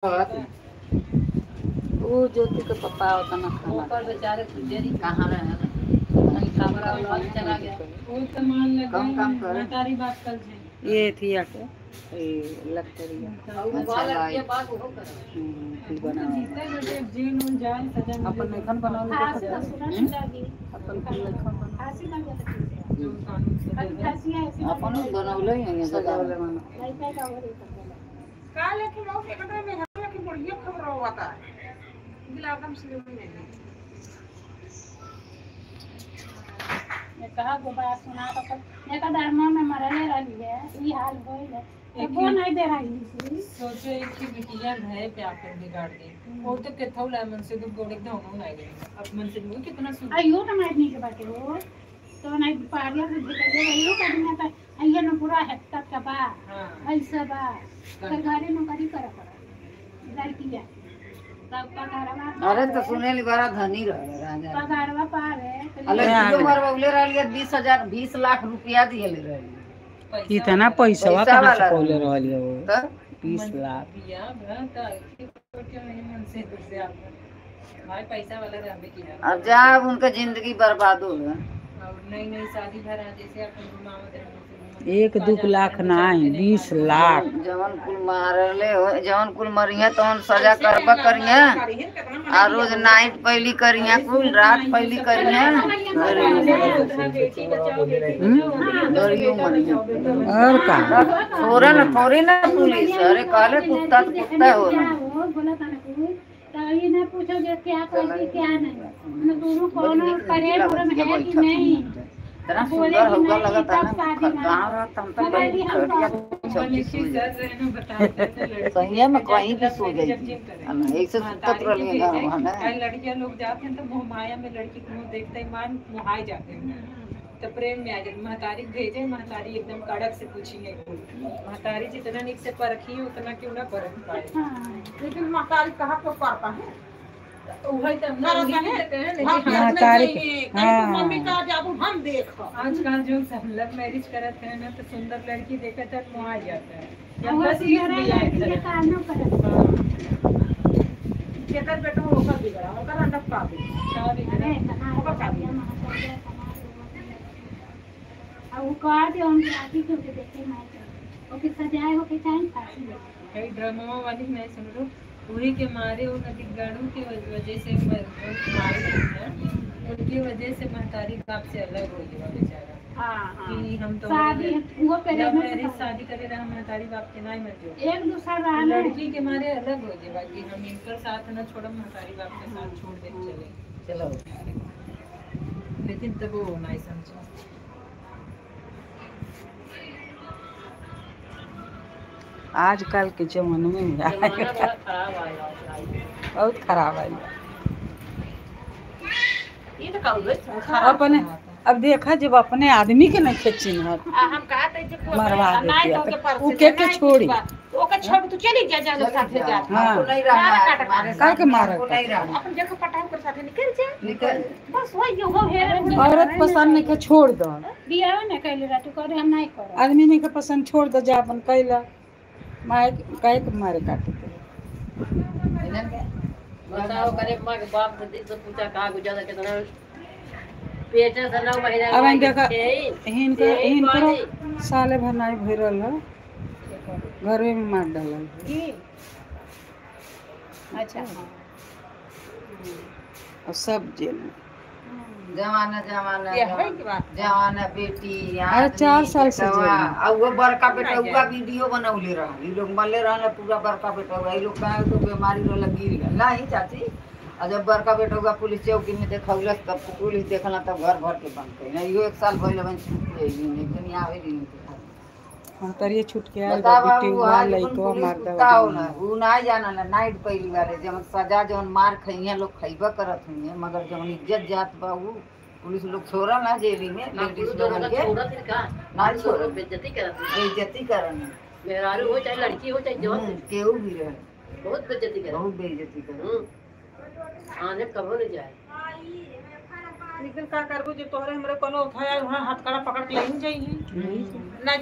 वो ज्योति के पापा होता ना खाना ऊपर बेचारे खुदे कहाँ रहे हैं? चला गया। वो तो मान लग कम काम करे। महतारी बात कल जे ये थी आके ये लकड़िया अच्छा बात वो कर कुल बना जीते बेटे जेल उल जाए सजा मिले। अपन लेखन बनाओ फांसी तो सुना लगी अपन कुल लेखन बनाओ फांसी ना लगी जो कानून से खाली फांसी है ऐसी अपन बनौले ही हैं सजावले मानो लड़का का हो रही है। का लेके वो एकरा में हमरा के बढ़िया खबर होता है गुलाब से नहीं। मैं कहा गो बात सुना तो मैं कहा धर्मा में मरले रही है ई हाल होइल है वो नहीं दे रही सोचो एक की बिटिया भय पे आकर बिगाड़ दी। वो तो केथौ ला मन से तो गोड़े धोनो ना गई अब मन से वो कितना सुन आयो ना मारने के बाटे हो तो नहीं पारिया में निकल आयो का दिन त आइए न पूरा हेक्टर का बा। हां ऐसा बा कर घरे नौकरी कर कर लड़किया तब पगारवा। अरे तो सुने ली बड़ा धनी रहे राजा। पगारवा पावे अरे जो मरवले रहलिए 20,000 20 लाख रुपया दिए रहे। इतना पैसा कहाँ से पौले रहल हो? तो 20 लाख बिया भता के मन से दूर से आप भाई पैसा वाला रहबे किया। अब जा उनका जिंदगी बर्बाद हो गया। और नई नई शादी भरा जैसे अपन घुमावत रहे 1-2 लाख नहीं 20 लाख। जवन कुल मारले हो जवन कुल मरिहे तवन सजा करबा करिहे आ रोज नाइट पहली करिहे कुल रात पहली करिहे मरिहे और का थोड़ा ना थोड़ी ना पुलिस। अरे कहले कुत्ता तो कुत्ता हो ना बोला था ना तो ये ना पूछो जो क्या करती क्या नहीं दोनों कौन परे पूरम है कि नहीं। इतना सुंदर होगा लगता ना गांव रहता हम तो सही में कहीं भी सो जाई ऐसे सुतत रहली गांव में। लड़कियां लोग जाते हैं तो मोह माया में लड़की को मुंह देखते ही मान मोहाई जाते हैं तो प्रेम में आ जाते। महतारी भेजे महतारी एकदम कड़क से पूछेंगे। महतारी जितना निक से परखी उतना क्यों ना परख पाए। लेकिन महतारी कहाँ पर करता है मम्मी का जाबू हम देख। आजकल जो सब लव मैरिज करते हैं ना तो सुंदर लड़की देखा तो मोहा जाता है। केकर बेटा ओकर बिगड़ा ओकर अंडा पा दे ओकर का दे और वो कह दे हम शादी के देखे मार ओके सजाए हो के चाहे फांसी दे। कई ड्रामा वाली मैं सुन रू वही के मारे वो नदी गड़ू के वजह से मारे उनकी वजह से महतारी बाप से अलग हो गया बेचारा। हां हां कि हम तो शादी वो करे मैरिज शादी करे रहा महतारी बाप के नहीं मंजूर एक दूसरा रहा लड़की के मारे अलग हो गया। बाकी हम इनकर साथ ना छोड़म महतारी बाप के साथ छोड़ दे चले चलो। लेकिन तब वो नहीं समझा। आजकल के जमाने में बहुत खराब आई अपने। अब देखा जब अपने आदमी के नहीं चिन्हत मरवा देते के छोड़ी ओके छोड़ तू चली जा जा साथे जा। हां नहीं रहा का के मारे अपन जगह पटाव कर साथे निकल जा निकल बस वही हो हेरे। औरत पसंद नहीं के छोड़ दो बियाह न कैले रह तू करे हम नहीं करो आदमी नहीं के पसंद छोड़ दो जा अपन कैला मारे काहे के मारे काटे के बताओ करे मां के बाप से पूछा का गुजरा कितना पेटे से 9 महीना। अब देखा हिनकर हिनकर साले भर नहीं भरल है घरे में मार डालल। अच्छा और सब जेल में जमाना जमाना जमाना बेटी। अरे 4 साल से जेल में। और वो बड़का बेटा उका वीडियो बनौले रहा ई लोग मरले रहल पूरा बड़का बेटा ई लोग काहे तो बीमारी रहल गिर गेल नहीं चाची। और जब बड़का बेटा हुआ पुलिस चौकी में देखौलस तब पुलिस देखला तब घर भर के बंद कइल। इहो 1 साल भइल बन छूट गइल लेकिन यहाँ आवे नहीं। हां तरिए छूट के आइल बेटी हुआ लइको मार दवा ना उ ना जाना ना नाइट पहली बार जब सजा जवन मार खइया लोग खइबा करत हुई मगर जवन इज्जत जात बा उ पुलिस लोग छोड़ा ना जेली में लेडीज लोगन के ना छोड़ बेइज्जती करत बेइज्जती करन मेहरारू हो चाहे लड़की हो चाहे जवन केहू भी रहे बहुत बेइज्जती करत बहुत बेइज्जती करत आने कबो नहीं जाए। लेकिन का करबो जे तोहरे हमरे कोनो उठाया वहां हथकड़ा पकड़ के ले जाई ना।